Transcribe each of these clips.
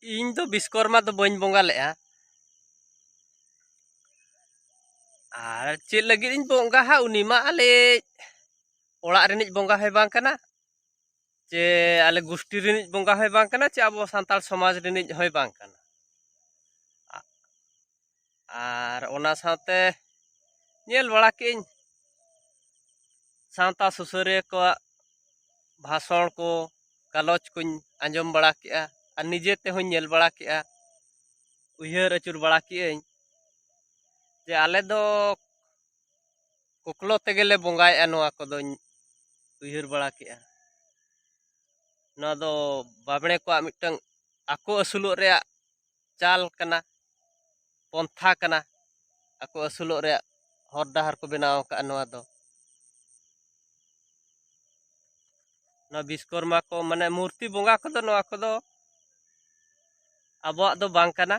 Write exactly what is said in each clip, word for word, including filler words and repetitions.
ᱤᱧ ᱫᱚ ᱵᱤᱥᱠᱚᱨᱢᱟ ᱫᱚ ᱵᱟᱹᱧ ᱵᱚᱸᱜᱟ ᱞᱮᱫᱼᱟ᱾ ᱟᱨ ᱪᱮᱫ ᱞᱟᱹᱜᱤᱫ ᱤᱧ ᱵᱚᱸᱜᱟ ᱦᱟᱸᱜ, ᱩᱱᱤ ᱢᱟ ᱟᱞᱮ ᱚᱲᱟᱜ ᱨᱤᱱᱤᱡ ᱵᱚᱸᱜᱟ ᱦᱚᱸᱭ ᱵᱟᱝ ᱠᱟᱱᱟ, ᱪᱮ ᱟᱞᱮ ᱜᱩᱥᱴᱤ ᱨᱤᱱᱤᱡ ᱵᱚᱸᱜᱟ ᱦᱚᱸᱭ ᱵᱟᱝ ᱠᱟᱱᱟ, ᱪᱮ ᱟᱵᱚ ᱥᱟᱱᱛᱟᱲ ᱥᱚᱢᱟᱡᱽ ᱨᱤᱱᱤᱡ ᱦᱚᱸᱭ ᱵᱟᱝ ᱠᱟᱱᱟ᱾ ᱟ-, ᱟᱨ ᱚᱱᱟ ᱥᱟᱶᱛᱮ ᱧᱮᱞ ᱵᱟᱲᱟ ᱠᱮᱜᱼᱟᱹᱧ ᱥᱟᱶᱛᱟ ᱥᱩᱥᱟᱹᱨᱤᱭᱟᱹ ᱠᱚᱣᱟᱜ ᱵᱷᱟᱥᱚᱬ ᱠᱚ, ᱜᱟᱞᱚᱪ ᱠᱚᱧ ᱟᱸᱡᱚᱢ ᱵᱟᱲᱟ ᱠᱮᱜᱼᱟ, ᱟᱨ ᱱᱤᱡᱮ ᱛᱮᱦᱚᱸᱧ ᱧᱮᱞ ᱵᱟᱲᱟ ᱠᱮᱜᱼᱟ, ᱩᱭᱦᱟᱹᱨ ᱟᱹᱪᱩᱨ ᱵᱟᱲᱟ ᱠᱮᱜᱼᱟᱹᱧ ᱡᱮ ᱟᱞᱮ ᱫᱚ ᱠᱚᱠᱞᱚ ᱛᱮᱜᱮ ᱞᱮ ᱵᱚᱸᱜᱟᱭᱮᱜᱼᱟ, ᱱᱚᱣᱟ ᱠᱚᱫᱚᱧ ᱩᱭᱦᱟᱹᱨ ᱵᱟᱲᱟ ᱠᱮᱜᱼᱟ᱾ ᱱᱚᱣᱟ ᱫᱚ ᱵᱟᱸᱵᱽᱲᱮ ᱠᱚᱣᱟᱜ ᱢᱤᱫᱴᱟᱝ ᱟᱠᱚ ᱟᱹᱥᱩᱞᱚᱜ ᱨᱮᱭᱟᱜ ᱪᱟᱞ ᱠᱟᱱᱟ, ᱯᱚᱱᱛᱷᱟ ᱠᱟᱱᱟ, ᱟᱠᱚ ᱟᱹᱥᱩᱞᱚᱜ ᱨᱮᱭᱟᱜ ᱦᱚᱨ ᱰᱟᱦᱟᱨ ᱠᱚ ᱵᱮᱱᱟᱣ ᱟᱠᱟᱫᱼᱟ ᱱᱚᱣᱟ ᱫᱚ᱾ ᱱᱚᱣᱟ ᱵᱤᱥᱠᱚᱨᱢᱟ ᱠᱚ, ᱢᱟᱱᱮ ᱢᱩᱨᱛᱤ ᱵᱚᱸᱜᱟ ᱠᱚᱫᱚ, ᱱᱚᱣᱟ ᱠᱚᱫᱚ ᱟᱵᱚᱣᱟᱜ ᱫᱚ ᱵᱟᱝ ᱠᱟᱱᱟ᱾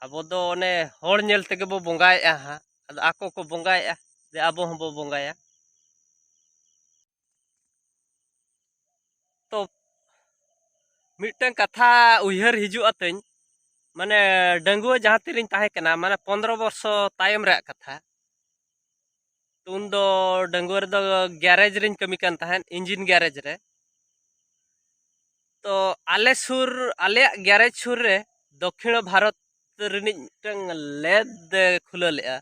ᱟᱵᱚ ᱫᱚ ᱚᱱᱮ ᱦᱚᱲ ᱧᱮᱞ ᱛᱮᱜᱮ ᱵᱚ ᱵᱚᱸᱜᱟᱭᱮᱜᱼᱟ ᱦᱟᱸᱜ, ᱟᱫᱚ ᱟᱠᱚ ᱠᱚ ᱵᱚᱸᱜᱟᱭᱮᱜᱼᱟ, ᱡᱮ ᱟᱵᱚ ᱦᱚᱸᱵᱚ ᱵᱚᱸᱜᱟᱭᱟ᱾ ᱛᱚ, ᱢᱤᱫᱴᱟᱝ ᱠᱟᱛᱷᱟ ᱩᱭᱦᱟᱹᱨ ᱦᱤᱡᱩᱜᱼᱟ ᱛᱤᱧ, ᱢᱟᱱᱮ, ᱰᱟᱺᱜᱩᱣᱟᱹ ᱡᱟᱦᱟᱸ ᱛᱤᱨᱤᱧ ᱛᱟᱦᱮᱸ ᱠᱟᱱᱟ, ᱢᱟᱱᱮ, ᱯᱚᱱᱫᱽᱨᱚ ᱵᱚᱨᱥᱚ ᱛᱟᱭᱚᱢ ᱨᱮᱭᱟᱜ ᱠᱟᱛᱷᱟ᱾ ᱛᱚ, ᱩᱱᱫᱚ ᱰᱟᱺᱜᱩᱣᱟᱹ ᱨᱮᱫᱚ ᱜᱮᱨᱮᱡᱽ ᱨᱤᱧ ᱠᱟᱹᱢᱤ ᱠᱟᱱ ᱛᱟᱦᱮᱸᱫ, ᱤᱧᱡᱤᱱ ᱜᱮᱨᱮᱡᱽ ᱨᱮ᱾ ᱛᱚ, ᱟᱞᱮ ᱥᱩᱨ, ᱟᱞᱮᱭᱟᱜ ᱜᱮᱨᱮᱡᱽ ᱥᱩᱨ ᱨᱮ ᱫᱚᱠᱠᱷᱤᱬ ᱵᱷᱟᱨᱚᱛ ᱨᱤᱱᱤᱡ ᱢᱤᱫᱴᱟᱝ ᱞᱮᱫ ᱮ ᱠᱷᱩᱞᱟᱹᱣ ᱞᱮᱫᱼᱟ᱾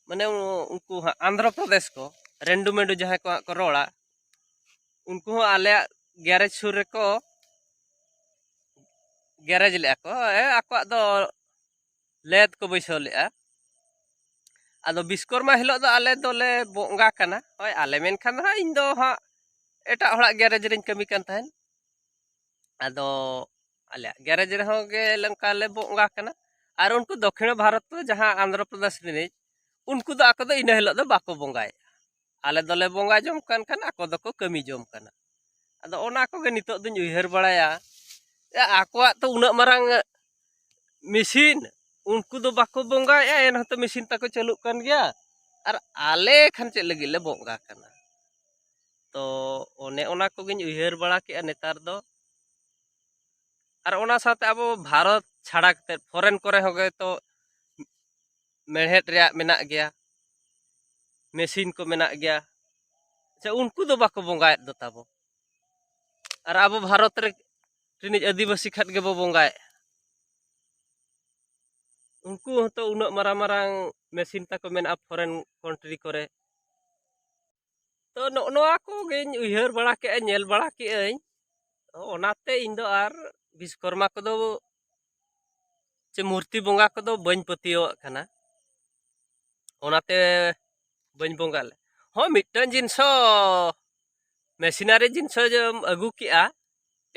ᱢᱟᱱᱮ, ᱩᱱᱠᱩ ᱦᱟᱸᱜ ᱟᱱᱫᱷᱨᱚ ᱯᱨᱚᱫᱮᱥ ᱠᱚ, ᱨᱮᱱᱰᱩ ᱢᱮᱱᱰᱩ ᱡᱟᱦᱟᱸᱭ ᱠᱚ ᱦᱟᱸᱜ ᱠᱚ ᱨᱚᱲᱟ, ᱩᱱᱠᱩ ᱦᱚᱸ ᱟᱞᱮᱭᱟᱜ ᱜᱮᱨᱮᱡᱽ ᱥᱩᱨ ᱨᱮᱠᱚ ᱜᱮᱨᱮᱡᱽ ᱞᱮᱫᱼᱟ ᱠᱚ, ᱮ, ᱟᱠᱚᱣᱟᱜ ᱫᱚ ᱞᱮᱫ ᱠᱚ ᱵᱟᱹᱭᱥᱟᱹᱣ ᱞᱮᱫᱼᱟ᱾ ᱟᱫᱚ ᱵᱤᱥᱠᱚᱨᱢᱟ ᱦᱤᱞᱳᱜ ᱫᱚ ᱟᱞᱮ ᱫᱚᱞᱮ ᱵᱚᱸᱜᱟ ᱠᱟᱱᱟ᱾ ᱦᱳᱭ, ᱟᱞᱮ ᱢᱮᱱᱠᱷᱟᱱ ᱫᱚ ᱦᱟᱸᱜ ᱤᱧ ᱫᱚ ᱦᱟᱸᱜ ᱮᱴᱟᱜ ᱦᱚᱲᱟᱜ ᱜᱮᱨᱮᱡᱽ ᱨᱤᱧ ᱠᱟᱹᱢᱤ ᱠᱟᱱ ᱛᱟᱦᱮᱸᱫ᱾ ᱟᱫᱚ ᱟᱞᱮᱭᱟᱜ ᱜᱮᱨᱮᱡᱽ ᱨᱮᱦᱚᱸ ᱜᱮ ᱚᱱᱠᱟ ᱞᱮ ᱵᱚᱸᱜᱟ ᱠᱟᱱᱟ᱾ ᱟᱨ ᱩᱱᱠᱩ ᱫᱚᱠᱠᱷᱤᱬ ᱵᱷᱟᱨᱚᱛ ᱨᱮ ᱡᱟᱦᱟᱸ ᱟᱱᱫᱷᱨᱚ ᱯᱨᱚᱫᱮᱥ ᱨᱤᱱᱤᱡ, ᱩᱱᱠᱩ ᱫᱚ ᱟᱠᱚ ᱫᱚ ᱤᱱᱟᱹ ᱦᱤᱞᱳᱜ ᱫᱚ ᱵᱟᱠᱚ ᱵᱚᱸᱜᱟᱭᱮᱫᱼᱟ᱾ ᱟᱞᱮ ᱫᱚᱞᱮ ᱵᱚᱸᱜᱟ ᱡᱚᱝ ᱠᱟᱱ ᱠᱷᱟᱱ ᱟᱠᱚ ᱫᱚᱠᱚ ᱠᱟᱹᱢᱤ ᱡᱚᱝ ᱠᱟᱱᱟ᱾ ᱟᱫᱚ ᱚᱱᱟ ᱠᱚᱜᱮ ᱱᱤᱛᱚᱜ ᱫᱚᱧ ᱩᱭᱦᱟᱹᱨ ᱵᱟᱲᱟᱭᱟ, ᱮ, ᱟᱠᱚᱣᱟᱜ ᱛᱚ ᱩᱱᱟᱹᱜ ᱢᱟᱨᱟᱝ ᱢᱮᱥᱤᱱ, ᱩᱱᱠᱩ ᱫᱚ ᱵᱟᱠᱚ ᱵᱚᱸᱜᱟᱭᱮᱫᱼᱟ, ᱮᱱ ᱦᱚᱸᱛᱚ ᱢᱮᱥᱤᱱ ᱛᱟᱠᱚ ᱪᱟᱹᱞᱩᱜ ᱠᱟᱱ ᱜᱮᱭᱟ᱾ ᱟᱨ ᱟᱞᱮ ᱠᱷᱟᱱ ᱪᱮᱫ ᱞᱟᱹᱜᱤᱫ ᱞᱮ ᱵᱚᱸᱜᱟ ᱠᱟᱱᱟ? ᱛᱚ ᱚᱱᱮ ᱚᱱᱟ ᱠᱚᱜᱮᱧ ᱩᱭᱦᱟᱹᱨ ᱵᱟᱲᱟ ᱠᱮᱜᱼᱟ ᱱᱮᱛᱟᱨ ᱫᱚ᱾ ᱟᱨ ᱚᱱᱟ ᱥᱟᱶᱛᱮ ᱟᱵᱚ ᱵᱷᱟᱨᱚᱛ ᱪᱷᱟᱲᱟ ᱠᱟᱛᱮᱫ ᱯᱷᱚᱨᱮᱱ ᱠᱚᱨᱮ ᱦᱚᱸ ᱜᱮ ᱛᱚ ᱢᱮᱲᱦᱮᱫ ᱨᱮᱭᱟᱜ ᱢᱮᱱᱟᱜ ᱜᱮᱭᱟ, ᱢᱮᱥᱤᱱ ᱠᱚ ᱢᱮᱱᱟᱜ ᱜᱮᱭᱟ᱾ ᱥᱮ ᱩᱱᱠᱩ ᱫᱚ ᱵᱟᱠᱚ ᱵᱚᱸᱜᱟᱭᱮᱫ ᱫᱚ ᱛᱟᱵᱚ, ᱟᱨ ᱟᱵᱚ ᱵᱷᱟᱨᱚᱛ ᱨᱮ ᱨᱤᱱᱤᱡ ᱟᱹᱫᱤᱵᱟᱹᱥᱤ ᱠᱷᱟᱱ ᱜᱮᱵᱚ ᱵᱚᱸᱜᱟᱭᱮᱫ᱾ ᱩᱱᱠᱩ ᱦᱚᱸᱛᱚ ᱩᱱᱟᱹᱜ ᱢᱟᱨᱟᱝ ᱢᱟᱨᱟᱝ ᱢᱮᱥᱤᱱ ᱛᱟᱠᱚ ᱢᱮᱱᱟᱜᱼᱟ ᱯᱷᱚᱨᱮᱱ ᱠᱚᱱᱴᱨᱤ ᱠᱚᱨᱮ᱾ ᱛᱚ ᱱᱚᱜᱼᱚ ᱱᱚᱣᱟ ᱠᱚᱜᱮᱧ ᱩᱭᱦᱟᱹᱨ ᱵᱟᱲᱟ ᱠᱮᱜᱼᱟ, ᱧᱮᱞ ᱵᱟᱲᱟ ᱠᱮᱜᱼᱟᱹᱧ᱾ ᱛᱚ ᱚᱱᱟᱛᱮ ᱤᱧ ᱫᱚ ᱟᱨ ᱵᱤᱥᱠᱚᱨᱢᱟ ᱠᱚᱫᱚ ᱪᱮ ᱢᱩᱨᱛᱤ ᱵᱚᱸᱜᱟ ᱠᱚᱫᱚ ᱵᱟᱹᱧ ᱯᱟᱹᱛᱭᱟᱹᱣᱟᱜ ᱠᱟᱱᱟ᱾ ᱚᱱᱟᱛᱮ ᱵᱟᱹᱧ ᱵᱚᱸᱜᱟ ᱞᱮᱫ᱾ ᱦᱚᱸ, ᱢᱤᱫᱴᱟᱝ ᱡᱤᱱᱤᱥ ᱦᱚᱸ, ᱢᱮᱥᱤᱱᱟᱨᱤ ᱡᱤᱱᱤᱥ ᱦᱚᱸ ᱡᱮᱢ ᱟᱹᱜᱩ ᱠᱮᱜᱼᱟ,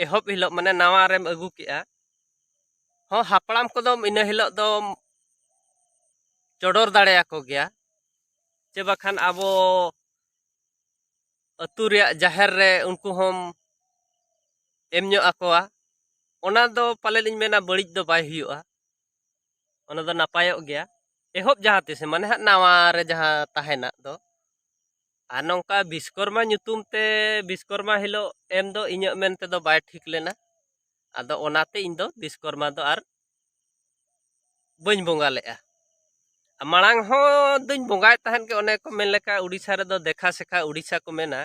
ᱮᱦᱚᱵ ᱦᱤᱞᱳᱜ, ᱢᱟᱱᱮ ᱱᱟᱣᱟ ᱨᱮᱢ ᱟᱹᱜᱩ ᱠᱮᱜᱼᱟ, ᱦᱚᱸ, ᱦᱟᱯᱲᱟᱢ ᱠᱚᱫᱚᱢ ᱤᱱᱟᱹ ᱦᱤᱞᱳᱜ ᱫᱚᱢ ᱪᱚᱰᱚᱨ ᱫᱟᱲᱮᱭᱟᱠᱚ ᱜᱮᱭᱟ, ᱪᱮ ᱵᱟᱠᱷᱟᱱ ᱟᱵᱚ ᱟᱹᱛᱩ ᱨᱮᱭᱟᱜ ᱡᱟᱦᱮᱨ ᱨᱮ ᱩᱱᱠᱩ ᱦᱚᱸᱢ ᱮᱢ ᱧᱚᱜ ᱟᱠᱚᱣᱟ᱾ ᱚᱱᱟ ᱫᱚ ᱯᱟᱞᱮᱫ ᱤᱧ ᱢᱮᱱᱟ ᱵᱟᱹᱲᱤᱡ ᱫᱚ ᱵᱟᱭ ᱦᱩᱭᱩᱜᱼᱟ, ᱚᱱᱟ ᱫᱚ ᱱᱟᱯᱟᱭᱚᱜ ᱜᱮᱭᱟ᱾ ᱮᱦᱚᱵ ᱡᱟᱦᱟᱸ ᱛᱤᱥ, ᱢᱟᱱᱮ ᱦᱟᱸᱜ ᱱᱟᱣᱟ ᱨᱮ ᱡᱟᱦᱟᱸ ᱛᱟᱦᱮᱱᱟ ᱫᱚ᱾ ᱟᱨ ᱱᱚᱝᱠᱟ ᱵᱤᱥᱠᱚᱨᱢᱟ ᱧᱩᱛᱩᱢ ᱛᱮ ᱵᱤᱥᱠᱚᱨᱢᱟ ᱦᱤᱞᱳᱜ ᱮᱢ ᱫᱚ ᱤᱧᱟᱹᱜ ᱢᱮᱱ ᱛᱮᱫᱚ ᱵᱟᱭ ᱴᱷᱤᱠ ᱞᱮᱱᱟ᱾ ᱟᱫᱚ ᱚᱱᱟᱛᱮ ᱤᱧ ᱫᱚ ᱵᱤᱥᱠᱚᱨᱢᱟ ᱫᱚ ᱟᱨ ᱵᱟᱹᱧ ᱵᱚᱸᱜᱟ ᱞᱮᱫᱼᱟ᱾ ᱟᱨ ᱢᱟᱲᱟᱝ ᱦᱚᱸ ᱫᱚᱧ ᱵᱚᱸᱜᱟᱭᱮᱫ ᱛᱟᱦᱮᱸᱫ ᱜᱮ, ᱚᱱᱮ ᱠᱚ ᱢᱮᱱ ᱞᱮᱠᱟ ᱩᱰᱤᱥᱟ ᱨᱮᱫᱚ ᱫᱮᱠᱷᱟ ᱥᱮᱠᱷᱟ ᱩᱰᱤᱥᱟ ᱠᱚ ᱢᱮᱱᱟ᱾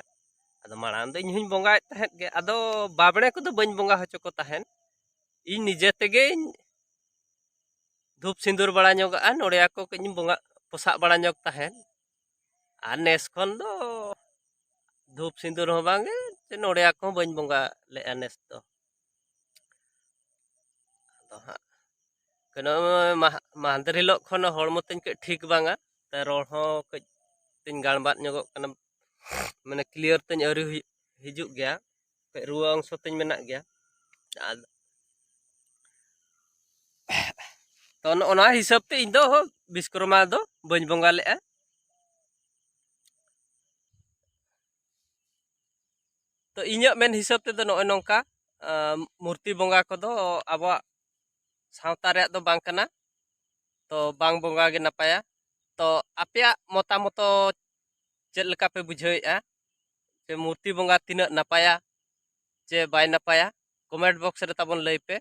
ᱟᱫᱚ ᱢᱟᱲᱟᱝ ᱫᱚ ᱤᱧ ᱦᱚᱸᱧ ᱵᱚᱸᱜᱟᱭᱮᱫ ᱛᱟᱦᱮᱸᱫ ᱜᱮ, ᱟᱫᱚ ᱵᱟᱵᱽᱲᱮ ᱠᱚᱫᱚ ᱵᱟᱹᱧ ᱵᱚᱸᱜᱟ ᱦᱚᱪᱚ ᱠᱚ ᱛᱟᱦᱮᱸᱫ᱾ ᱤᱧ ᱱᱤᱡᱮ ᱛᱮᱜᱮᱧ ᱫᱷᱩᱯ ᱥᱤᱸᱫᱩᱨ ᱵᱟᱲᱟ ᱧᱚᱜᱟᱜᱼᱟ, ᱱᱚᱰᱮᱭᱟ ᱠᱚ ᱠᱟᱹᱡ ᱤᱧ ᱵᱚᱸᱜᱟ ᱯᱚᱥᱟᱜ ᱵᱟᱲᱟ ᱧᱚᱜ ᱛᱟᱦᱮᱸᱫ᱾ ᱟᱨ ᱱᱮᱥ ᱠᱷᱚᱱ ᱫᱚ ᱫᱷᱩᱯ ᱥᱤᱸᱫᱩᱨ ᱦᱚᱸ ᱵᱟᱝᱜᱮ, ᱥᱮ ᱱᱚᱰᱮᱭᱟ ᱠᱚᱦᱚᱸ ᱵᱟᱹᱧ ᱵᱚᱸᱜᱟ ᱞᱮᱫᱼᱟ ᱱᱮᱥ ᱫᱚ᱾ ᱟᱫᱚ ᱦᱟᱸᱜ ᱠᱟᱹᱡ ᱱᱚᱜᱼᱚᱭ ᱢᱟᱦ-, ᱢᱟᱦᱫᱮᱨ ᱦᱤᱞᱳᱜ ᱠᱷᱚᱱ ᱦᱚᱲᱢᱚ ᱛᱤᱧ ᱠᱟᱹᱡ ᱴᱷᱤᱠ ᱵᱟᱝᱟ, ᱛᱮ ᱨᱚᱲ ᱦᱚᱸ ᱠᱟᱹᱡ ᱛᱤᱧ ᱜᱟᱲᱵᱟᱫ ᱧᱚᱜᱚᱜ ᱠᱟᱱᱟ, ᱢᱟᱱᱮ ᱠᱞᱤᱭᱟᱨ ᱛᱤᱧ ᱟᱹᱣᱨᱤ ᱦᱩᱭᱩᱜ, ᱦᱤᱡᱩᱜ ᱜᱮᱭᱟ, ᱠᱟᱹᱡ ᱨᱩᱣᱟᱹ ᱚᱝᱥᱚ ᱛᱤᱧ ᱢᱮᱱᱟᱜ ᱜᱮᱭᱟ᱾ ᱟᱫᱚ ᱛᱚ ᱱᱚᱜᱼᱚ ᱱᱚᱣᱟ ᱦᱤᱥᱟᱹᱵ ᱛᱮ ᱤᱧ ᱫᱚ ᱵᱤᱥᱠᱚᱨᱢᱟ ᱫᱚ ᱵᱟᱹᱧ ᱵᱚᱸᱜᱟ ᱞᱮᱫᱼᱟ᱾ ᱛᱚ ᱤᱧᱟᱹᱜ ᱢᱮᱱ ᱦᱤᱥᱟᱹᱵ ᱛᱮᱫᱚ ᱱᱚᱜᱼᱚᱭ ᱱᱚᱝᱠᱟ, ᱟᱸ, ᱢᱩᱨᱛᱤ ᱵᱚᱸᱜᱟ ᱠᱚᱫᱚ ᱟᱵᱚᱣᱟᱜ ᱥᱟᱶᱛᱟ ᱨᱮᱭᱟᱜ ᱫᱚ ᱵᱟᱝ ᱠᱟᱱᱟ᱾ ᱛᱚ ᱵᱟᱝ ᱵᱚᱸᱜᱟ ᱜᱮ ᱱᱟᱯᱟᱭᱟ᱾ ᱛᱚ ᱟᱯᱮᱭᱟᱜ ᱢᱚᱛᱟᱢᱚᱛᱚ ᱪᱮᱫ ᱞᱮᱠᱟ ᱯᱮ ᱵᱩᱡᱷᱟᱹᱣᱮᱫᱼᱟ? ᱯᱮ, ᱢᱩᱨᱛᱤ ᱵᱚᱸᱜᱟ ᱛᱤᱱᱟᱹᱜ ᱱᱟᱯᱟᱭᱟ ᱪᱮ ᱵᱟᱭ ᱱᱟᱯᱟᱭᱟ, ᱠᱚᱢᱮᱱᱴ ᱵᱚᱠᱥ ᱨᱮ ᱛᱟᱵᱚᱱ ᱞᱟᱹᱭ ᱯᱮ᱾